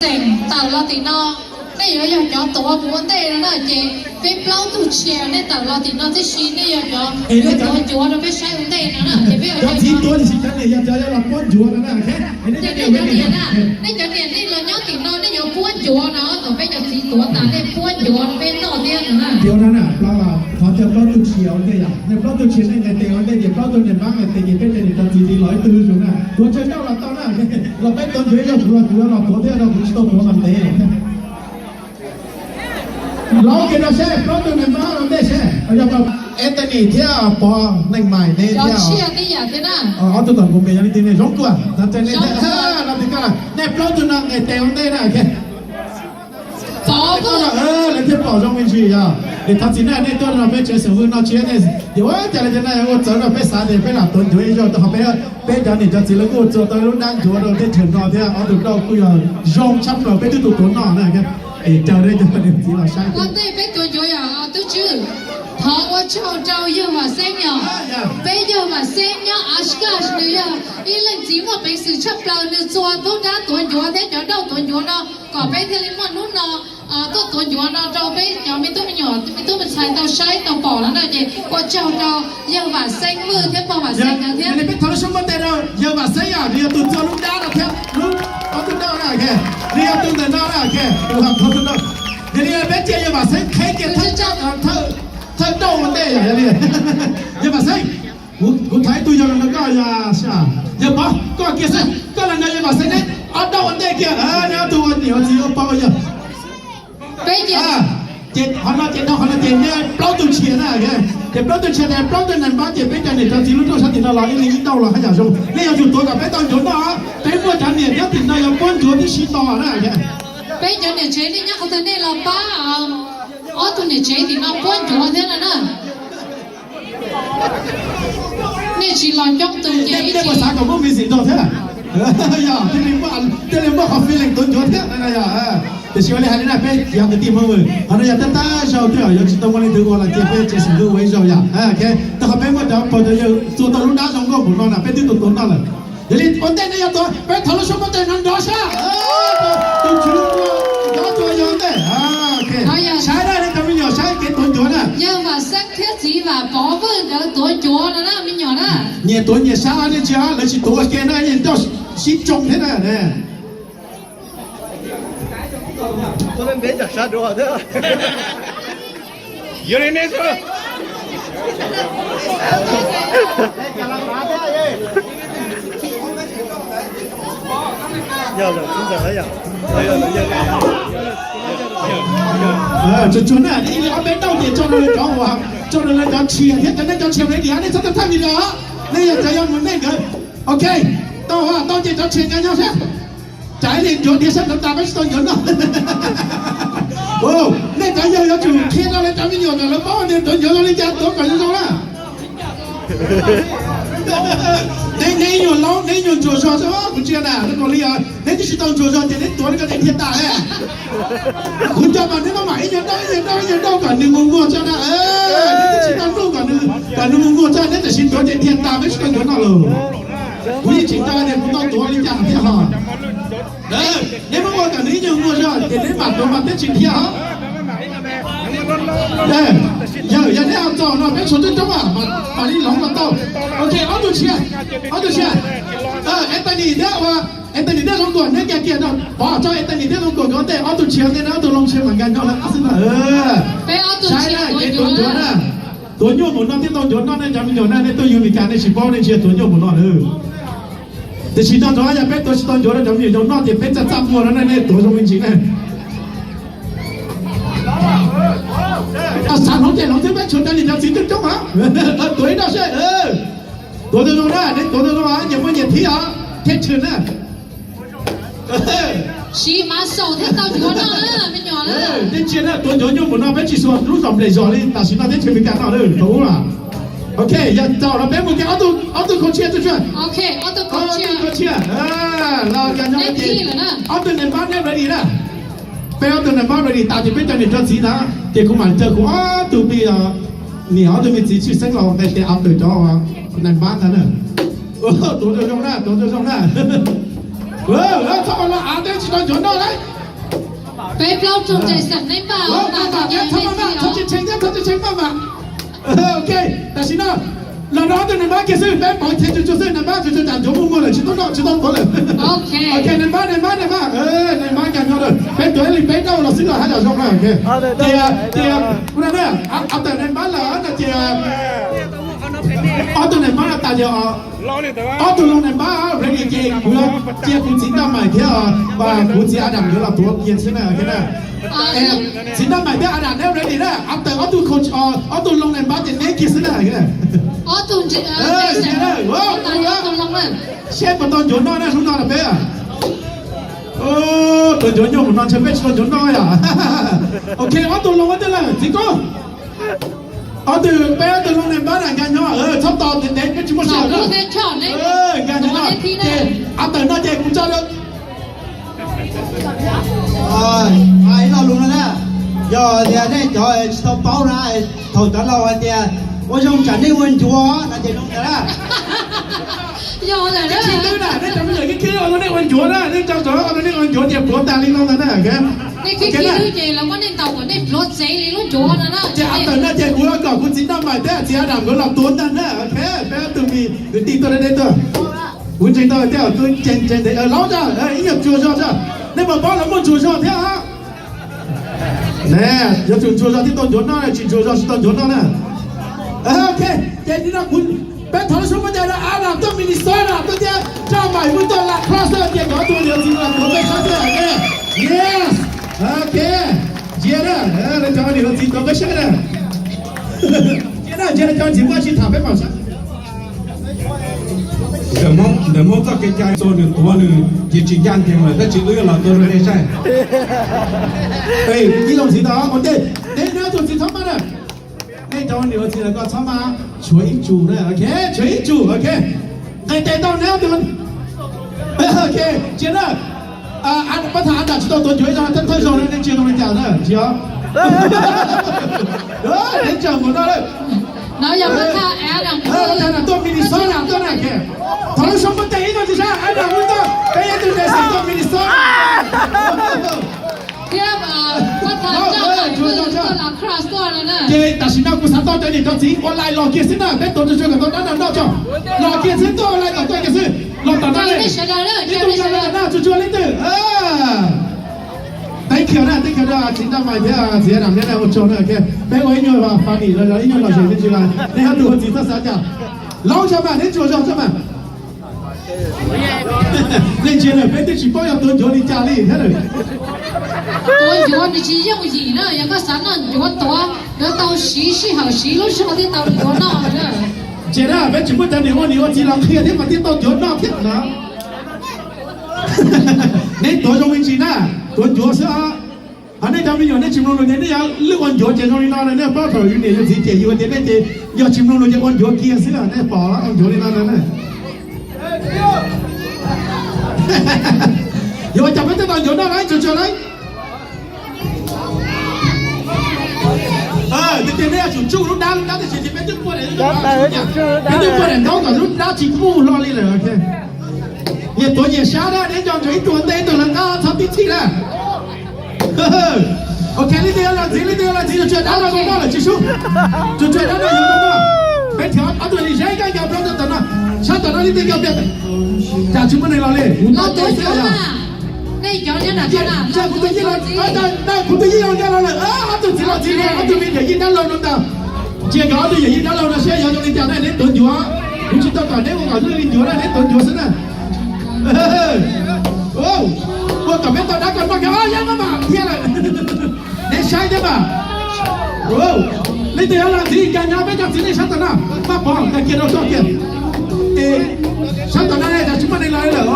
Tawm los tim no, nej yuav yog cov tuav kuv ua ntej no na, ces peb plaub tug tshiab nej tawm los tim no tib si, nej yog cov yuav tuav ncuav rau peb saib ua ntej no na, ces peb cov txiv tuav tiam sis cov niam yog cov yuav los puab ncuav no na. Ces nej cov niam na, nej cov niam nej los nyob tim no nej yuav puab ncuav no, thaum peb cov txiv tuav tas nej puab ncuav rau peb noj thiab no na. Ncuav no na, plaub, thov caw plaub tug tshiab ua ntej yom, nej plaub tug tshiab nej nqes tes ua ntej ces plaub tug niam npab nqes tes ces peb cov niam cov txiv tiv los ib tug zuj zus na, tuav tsawg dauj los tau na. Los peb tuav ncuav ib zaug, kuv los kuv yuav los tuav thiab, kuv tsis tau tuav mas ntev. Los ua ke no seb, plaub tug niam npab ua ntej seb, Anthony thiab Pov Neej Maiv neb thiab. Ob tug tom kuv npe yog leej twg ne? Zoo Kuam, no ces nej thiaj, no ces koj, nej plaub tug no nqes tes ua ntej na. Lawv thiaj pom zoo me ntsis yog. Es thov txim na, nej tuaj no peb tsev xeem Vwj noj tsiab ne, ces ua cas li cov no ua txawv no, peb xav tias peb lam tuav ncuav ib zaug, rau qhov peb, peb cov niam cov txiv lawv kuj txua tau lub dab ncuav rau teb chaws no thiab, ob tug dauj kuj yog zoo tshaj plaws, peb twb tuav tuav noj na. Es caw nej cov niam txiv los saib. Ua ntej peb tuav ncuav yog tub tswb, thov ua tsaug rau yawg Vam Xeeb yog, peb yawg Vam Xeeb nyob Oshkosh nws yog ib leej txiv muaj peev xwm tshaj plaws, nws txua lub dab tuav ncuav thiab cov dauj tuav ncuav no kom peb thiaj li muaj hnub no tuaj tuav ncuav no rau peb cov me tub me nyuam me tub me ntxhais tau saib tau pom no na. Ces ua tsaug rau yawg Vam Xeeb Vwj thiab pog Vam Xeeb no thiab. Peb thov lub suab npuaj tes rau yawg Vam Xeeb, nws yog tus txua lub dab no thiab lub, ob tug dauj na, nws yog tus ntawm no na, tus ho tuav tus dauj. Yog li peb cia yawg Vam Xeeb qheb kiag thawj dauj ua ntej yom. Yog li yawg Vam Xeeb, kuv thov ib tug yawg los nrog koj, yawg Pov, koj kiag xwb, koj los nrog yawg Vam Xeeb neb ob dauj ua ntej kiag, neb ob tug ua niam ua txiv ua pog ua yawg. Ces qhov no ces no qhov no ces nej plaub tug tshiab na, ces plaub tug tshiab ces plaub tug neeg npab ces peb cov niam cov txiv lub rooj sab tim no los ib leeg ib dauj los haj yam zoo. Nej yuav tsum tuav kom peb tau ncuav noj, peb muaj cov niam nyob tim no yuav puab ncuav tib si tos na. Peb cov niam tsev nej nyob qhov twg nej los pab ob tug niam tsev tim no puab ncuav thiab no na. Nej tsis los coob tus ces nej puas xav kom muaj me ntsis nrog thiab? Thiaj li muaj qhov feeling tuav ncuav thiab. Tiam sis ua li hais li na, peb yog kwv tij Hmoob, qhov no yog tab tab zaug thiab yuav tsis tau muaj leej twg ua los cia peb tsev xeem Vwj ua ib zaug yom. Rau qhov peb muaj cov pog cov yawg txua tau lub dab zoo nkauj npaum no na, peb twb tuav tuav noj lawm. Yog li ua ntej nej yuav tuav, peb thov lub suab npuaj tes no nrov sab. Tus tswv nrov tua yog ntej. Saib na, nej cov me nyuam saib kev tuav ncuav na. Yawg Vam Xeeb thiab txiv Vam Pov Vwj nkawd tuav ncuav no na me nyuam na. Nyias tuav nyias sab, nej ntsia lawv tsis tuav ua ke na, nyias nroj sib tsoo thiab na. Tsuag tsuag na, ib ob peb dauj ces tso rau lawv cov uas, tso rau lawv cov tshiab thiab cov nej cov tshiab li tias nej txhob tau thaj li los, nej yog cov yog mus nej nkawd. Ok, tau tau ces cov tshiab nkawd nyob sab. Tsam ib leeg ncuav dhia sab nraud tas peb tsis tau ncuav noj. Nej cov yawg yuav tsum qhia rau lawv cov me nyuam kom lawv paub tias tuav ncuav zoo li cas, tuav kom zoo zoo na. Neb, neb nyuam laub, neb nyuam ntsuas zog xwb, kuv ntsia na, neb kaus li os, neb twb tsis tau ntsuas zog ces neb tuav li ko ces dhia tas. Kuv nco mas neb maj mam ib nyuag dauj ib nyuag dauj ib nyuag dauj kom nws mus muag tso na. Neb twb tsis tau ntuj kom nws mus muag tso, neb tam sim tuav ces dhia tas, peb tsis tau ncuav noj lawm. Kuv yeej tsis nco tias kuv tau tuav li cas thiab hos. Neb muab ua kom nws ib nyuag muag zog ces neb mam tuav mas peb tsis dhia hos. Yog, yog neb ho txog no peb tshuav coob coob mam li loov los tau. Ok, ob tug tshiab, ob tug tshiab. Anthony thiab ua, Anthony thiab Zoo Kuam neb kiag kiag no, pov tso Anthony thiab Zoo Kuam nkawd ntej, ob tug tshiab ntej no, ob tug loo tshiab mas nkag nkaug lawm xwb na. Saib na, kev tuav ncuav na. Tuav nyuaj mus no thiaj tau ncuav noj, nej cov me nyuam na, nej tuaj yug Meskas nej tsis paub nej ntsia tuav nyuaj mus no lawm. Tiam sis no ntsoov yog peb tuav tsis tau ncuav rau cov me nyuam yaus noj ces peb txaj txaj muag no na, nej tuav zoo me ntsis na. Xav hloov ces hloov xwb, peb tshuav cov niam cov txiv coob coob os. Tuav ib no seb. Tuav tau zoo na, nej tuav tau zoo os, nyias muaj nyias thib os, thib tshwm na. Siv mav xaum thiab tau ncuav noj na me nyuam na. Tej tsiaj na tuav ncuav nyuaj npaum no peb tsis xuas lub zos Nplej zos li, tam sim no teb chaws Amelikas no lawm thaum ub los. Ok, yog txaus los peb mus kiag ob tug khaub tshiab tuaj tsuag. Ob tug khaub tshiab los, ob tug niam npab neb ready na. Peb ob tug niam npab ready tas ces peb cov niam cov txiv na, ces kuv mam caw kuv ob tug me, niam ob tug me txiv tshwj xeeb los nqe tes av tawm cov niam npab ntag na. Tuav zoo zoo na, tuav zoo zoo na. Txhob los av, tsis tau ncuav noj lauj. Peb plaub tug ntses xeem neb npaj, txhob tshee thiab, txhob tshee maj mam. Ok, tam sim no los rau ob tug nais npab kiag xwb, peb pauv chaw tsuag tsuag xwb, nais npab tsuag tsuag tas ncuav muaj muaj lawm, tsis tau noj tsis tau tuav lawm. Ok, nais npab nais npab nais npab, nais npab nkag nyob, peb tuav ib li peb rau los xwb los haj yam zoo na. Ces, ces, ua ntawm nais npab lawm no ces ob tug nais npab no tas ces ob tug loo nais npab ready ces kuv cia kuv txiv Nraj Maim thiab kuv txiv Adam yuav los tuav kiag xwb na. Txiv Nraj Maim thiab Adam neb ready na, ab tawm ob tug, ob tug loo nais npab ces neb kiag xwb na. Seb puas tau ncuav noj na, hnub no los peb tau ncuav nyuj mus no ntshe peb tsis tau ncuav noj yom. Ok, ob tug loo ua ntej lawm txiv Koob. Ob tug, peb ob tug loo nais npab na nkag nyob, txhob tos ntev ntev peb tsis muaj sij hawm na. Nkag nyob ces av tawm no ces kuv tso rau. Hais lo lus no na, yog tias nej cov tsis tau paub na, thaum cov laus hais tias ua zoo tsam nej ua ncuav no ces zoo ntawd na. Yog, nej cov me nyuam keeb kwm ua rau nej ua ncuav na, nej cov tod ua rau nej ua ncuav ces puav tas li no ntag na. Ces av tawm no ces kuv yuav kom kuv txiv Nraj Maim thiab txiv Adam nkawd los tuav ntag na. Ok, peb ob tug me kwv tij tuaj deb deb tuaj. Kuv ntseeg tau tias kuv ntseeg ntseeg ntev, laub zog, ib nyuag ntsuag zog zog, nej puas paub lawv muaj ntsuag zog thiab? Yuav tsum ntsuag zog thiaj tau ncuav noj, tsis ntsuag zog tsis tau ncuav noj na. Ok, ces nim no kuv, peb thov lub suab npuab ntses rau Adam tuaj Minnesota tuaj thiab Nraj Maim Hmoob tuaj La Crosse tuaj, ces cov tuaj yuav txiv los tuav peb sab thiab. Yes, ok, ntsia na, cov niam yuav txiv tuav peb sab na. Ntsia na, ntsia na, cov txiv muaj tsis tham peb mam sab. Ntawm Hmoob txoj kev cai txua nws tuav nws ces tsis ncaj ncees lawm, tab sis wb yuav los tuav rau nej saib. Ib zaug ntxiv tau, ua ntej, nej tus txiv txhob maj na. Nej cov niam ua txiv los koj txhob maj, tshuav ib tsum na, ok, tshuav ib tsum, ok. Nqes tes tau neb ob tug. Ok, cia na. Pab tham Adam tsis tau tuav ncuav ib zaug thawj zaug na, nej ntsia zoo li cas na, tsis os. Neb tseem mus no lawm. Pab tham tuaj Minnesota tuaj na, thov lub suab npuab tes ib zaug tsis sab, Adam wb tuaj, peb ib tug ntses xeem tuaj Minnesota. Ces tam sim no kuv xav tau cov niam cov txiv ua lais los kiag xwb na, peb tuav tsuag tsuag kom tau dab no noj tso. Los kiag xwb, tuaj ua lais kom tuaj kiag xwb. Los tom no, ib tug los tom no tsuag tsuag leej twg. Thank you na, thank you rau txiv Nraj Maim thiab txiv Adam neb ua tsaug na. Peb ua ib nyuag funny los yog ib nyuag lom zem me ntsis los nej ob tug ua txiv txhob xav cas. Laub zog mas, neb tsuas zog tso mas. Nej ntsia na, peb twb tsis paub yog tuav ncuav li cas li thiab. Tuav ncuav nws tsis yooj yim na, yog koj xav noj ncuav tuav, yuav tau siv sij hawm siv lub zog thiaj tau ncuav noj na. Ntsia na, peb tsis muaj cov niam ua niam ua txiv los qhia thiab mas thiaj tau ncuav noj thiab na. Neb tuav zoo me ntsis na, tuav ncuav xwb os. Hos nej cov me nyuam nej tsis mloog lus ces nej yuav lwj ua ncuav ces zoo li no na, nej paub thaum yus niam yus txiv cem yus tias nej ces yog tsis mloog lus ces ua ncuav kiag xwb, nej pom ua ncuav li no na. Yuav ua cas peb thiaj tau ncuav noj lauj, tsuag tsuag lauj. Tiag tiag nej yuav tsum tsuj lub dab, lub dab tiam sis ces peb twb puag daim, peb twb puag daim ntaub kom lub dab tsis muj hlo li lawm. Nyias tuav nyias sab na, neb nco ntsoov ib tug ua ntej ib tug lawv qab, txhob tib txhij na. Ok, leej twg yuav los ntxiv, leej twg yuav los ntxiv, tsuag tsuag dab no zoo noj lawm tsis sub. Tsuag tsuag dab no zoo noj. Peb nrhiav ob tug li zeb nkauj nco plaub rau tom no. Sab tom no leej twg nco tias cas tsis muaj neeg los li, kuv tuav ncuav xwb os. Kuv tus yeej los, kuv tus yeej los nco los lawm, ob tug txiv los txiv, ob tug me yawm yij dab laug no ntag. Ntsia nkawd ob tug yawm yij dab laug no saib yuav zoo li cas na, neb tuav ncuav. Kuv tsis tau kom neb ua kom lwj li ncuav na, neb tuav ncuav xwb na. Ua kom peb tau dab kom noj kiag, yab maj mam thiab lawm. Neb saib thiab mas. Leej twg yuav los ntxiv nkag nyob peb cov txiv neej sab tom no, maj pov nkag kiag rau txoj kiag. Sab tom no cas tsis muaj neeg los li lawm,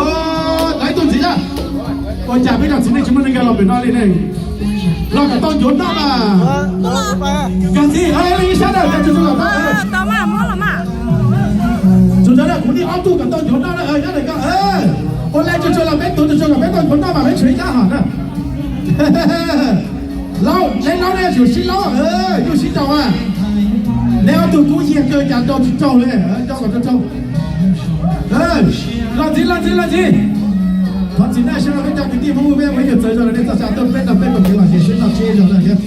tau ib tug ntxiv na. Ua cas peb cov txiv neej tsis muaj neeg nkag los pem no li ne? Los kom tau ncuav noj mas. Nkag ntxiv, ib sab na, nkag tsuag tsuag kom tau. Tsuag tsuag na, kuv niaj ob tug kom tau ncuav noj na, nyob ntawm ko. Ua lais tsuag tsuag los peb tuav tsuag tsuag kom peb tau ncuav noj mas peb tshuav ib kab hom na. Laub, neb laub nej yuav tsum sib laub, yuav sib ntaus a. Neb ob tug kub yiag kawg cas ntaus tsis raug li, ntaus kom raug raug. Los ntxiv, los ntxiv, los ntxiv. Thov txim nawb, sawv daws peb cov kwv tij Hmoob, peb muaj ib nyuag txawv zog los nej txhob xav, tuaj peb tau peb tus kev lom zem sib noj sib ze zog na thiab.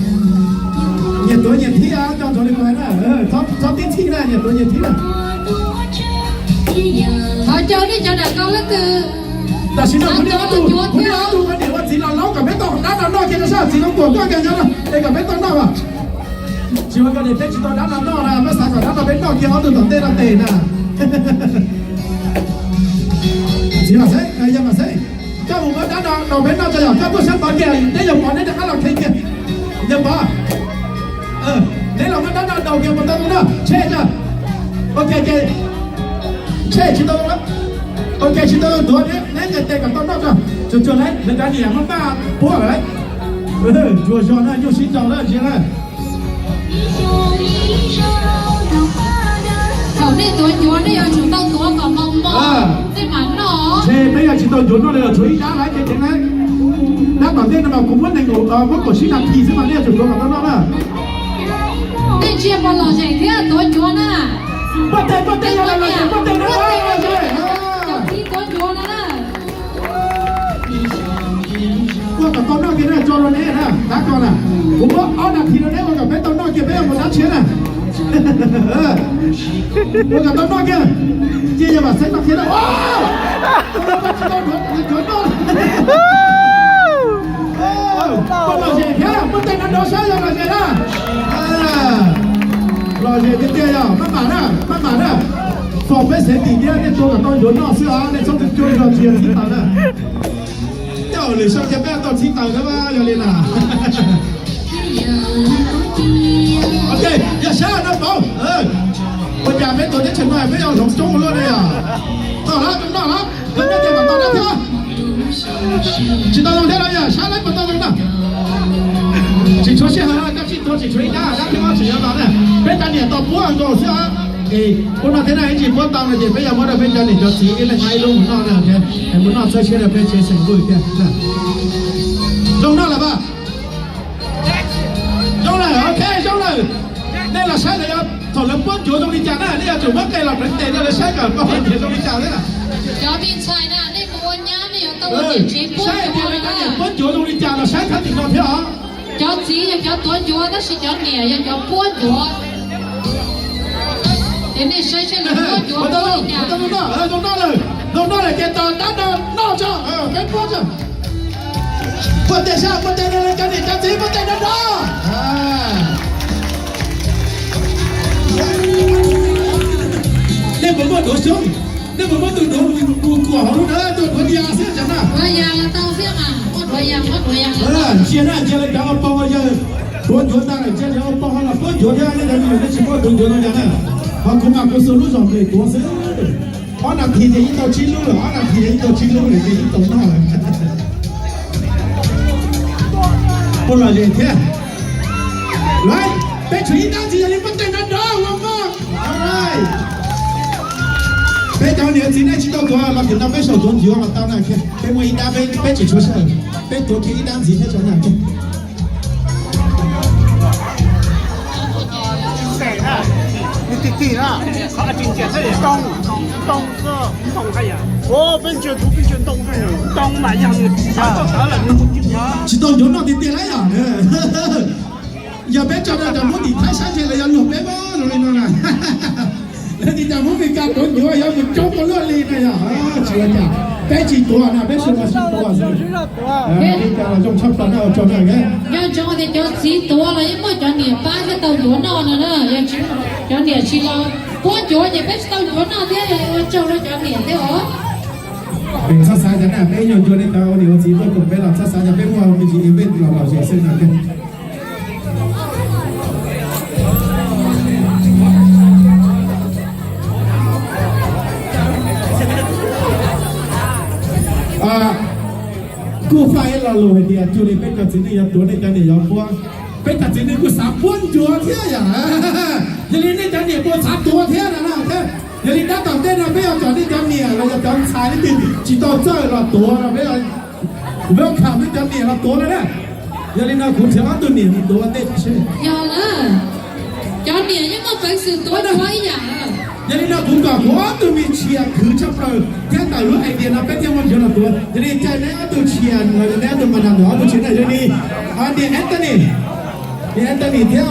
Nyias tuav nyias thib, cov nrog li kuv hais na, txhob tib txhij na, nyias tuav nyias thib na. Thov caw nej cov nram koj leej twg, tam sim no kuv niam ob tug, kuv niam ob tug, kuv niam ua txiv los laub kom peb tau dab no noj kiag rau sab, txiv no tuam koj kiag nyob no es kom peb tau noj os. Tsis ua koj niam peb tsis tau dab no noj na, peb xav kom dab no peb noj kiag ob tug tom ntej no tes na. Txiv Vam Xeeb, yawg Vam Xeeb, koj mus muab dab no rau peb noj tso yom, koj tuaj sab tod kiag, neb yawg Pov neb rov qab los kheej kiag. Yawg Pov, neb los muab dab no rau kiag puas tau no, tsheb tso. Ok, tsheb tsis tau, ok tsis tau tuav, neb nqes tes kom tau noj tso. Tsuag tsuag lawm, nws cov niam maj maj puab lawm. Tsuag zog na, nyuj sib nraus na, ntsia na. Thaum nej tuav ncuav nej yuav tsum tau tuav kom mos mos, nej mam noj. Ntshe peb yuav tsis tau ncuav noj li los tshuav ib dab lawm ces ceev na. Dab tom ntej no mas kuv muab nees nkaum, muab kaum tsib nas this xwb mas nej yuav tsum tuav kom tau noj na. Nej ntsia puas lom zem thiab tuav ncuav na. Muaj tej, muaj tej, yog lom zem muaj tej na. Cov txiv tuav ncuav no na. Ua kom tau noj kiag na, tso rau neb na, dab ko na. Kuv muab ob nas this rau neb ua kom peb tau noj kiag peb yuav mus dab tshiab na. Ua kom tau noj kiag. Cia yawg Vam Xeeb noj kiag na. Koj lom zem thiab, muaj tej no nrov sab yog lom zem na. Lom zem tiag tiag yog maj mam na, maj mam na. Foom peb xev tim thiab nej tuav kom tau ncuav noj xwb os, nej txhob tu cua zog tsis yog txhib taws na. Tej zaum lwm xyoo ces peb tau txhib taws na, yog li na. Ok, yog sab no pauv. Ua cas peb tuav teb chaws no peb yuav hloov coob ua luaj li os? Tau lawm, noj lawm, noj tias kom tau dab thiab. Tsis tau zoo thiab no yog sab lawm puas tau zoo na? Tsis tshuav sij hawm, koj sib tuav tsis tshuav ib dab, dab thiab ob tseem yuav los na. Peb cov niam tau puab nkaus xwb os. Es ua no thiab na, ib tsis puab tau no ces peb yuav muab rau peb cov niam cov txiv ib leeg ib lub mus noj na, mus noj txhawb siab rau peb tsev xeem Npuj thiab. Zoo noj lawm mas. Zoo lawm, ok, zoo lawm. Nej los saib lawv yuav, thaum lawv puab ncuav zoo li cas na, nej yuav tsum muab qe los pleev tes rau lawv saib kom puab ncuav zoo li cas na. Cov me ntxhais na, nej mus ua nyab nej yuav tau ua niam tsev puab ncuav na. Puab ncuav zoo li cas los saib thab tim no thiab os. Cov txiv yog cov tuav ncuav tab sis cov niam yog cov puab ncuav. Ces nej saib saib lawv puab ncuav zoo li cas. Zoo noj lawm, zoo noj lawm ces tos dab no noj tso, peb puab tso. Puab tes sab, puab tes no, cov niam cov txiv puab tes no nrov. Nej puas muaj duav xyoob? Nej puas muaj tus duav mus kuam hauv lub dawb tuaj duav ya xwb cas na? Ntsia na, ntsia lawv cov ua paug yawg, duav ncuav tag lawm, ntsia cov ua paug ho los puab ncuav thiab, nej cov me nyuam nej tsis muaj duav ncuav no cas na? Ho kuv mas kuv xuas lub zog nqes tuav xwb. Ob nas this ces yeej tau tsib lub lawm, ob nas this ces yeej tau tsib lub lawm ces yeej tau noj lawm. Puab lom zem thiab. Lawm, peb tshuav ib dab ntxiv yog li puab tes no nrov ua moj. Peb cov niam txiv nej tsis tau tuav los tim no peb saum tuav ncuav mas tau na. Peb muaj ib dab, peb tsis tshuav sij hawm, peb tuav kiag ib dab ntxiv thiab tso na. Tsis tau ncuav noj tiag tiag lawm yom. Yog peb tso rau cov Hmoob tim Thaib saib ntshe lawv yuav luag peb mas zoo li no na. Lawv tias cov Hmoob Meskas tuav ncuav yuav mus coob ua luaj li na yom. Tsis ua cas, peb tsis tuav no, peb sawv daws sib tuav xwb. Li cas los zoo tshaj plaws na, ua tsaug na. Nco ntsoov tias cov txiv tuav los yeej muaj cov niam pab thiab tau ncuav noj no na. Cov niam tsis los puab ncuav ces peb tsis tau ncuav noj thiab, ua tsaug rau cov niam thiab os. Txhob xav cas na, peb nyuag ncua nej cov ua niam ua txiv tuaj koom peb los txhob xav cas, peb muaj me ntsis ib peb los lom zem xwb no. Kuj faj ib lo lus hais tias cuag li peb cov txiv neej yuav tuav nej cov niam yuav puab, peb cov txiv neej kuj xav puab ncuav thiab yom. Yog li nej cov niam puas xav tuav thiab no na? Yog li dab tom ntej no peb yuav kom nej cov niam los yog cov ntxhais leej twg tsis tau txawj los tuav no peb welcome nej cov niam los tuav no na. Yog li no kuv nrhiav ob tug niam mus tuav ua ntej seb. Yog lawm, cov niam yeej muaj peev xwm tuav ncuav ib yam lawm. Yog li no kuv kom kuv ob tug me ntxhais khwv tshaj plaws thiab ntawm lub idea no peb thiaj muaj cov los tuav. Yog li caw neb ob tug ntxhais, neb ob tug ma nas ntawm ob tug ntxhais na, yog li, niam Anthony, niam Anthony thiab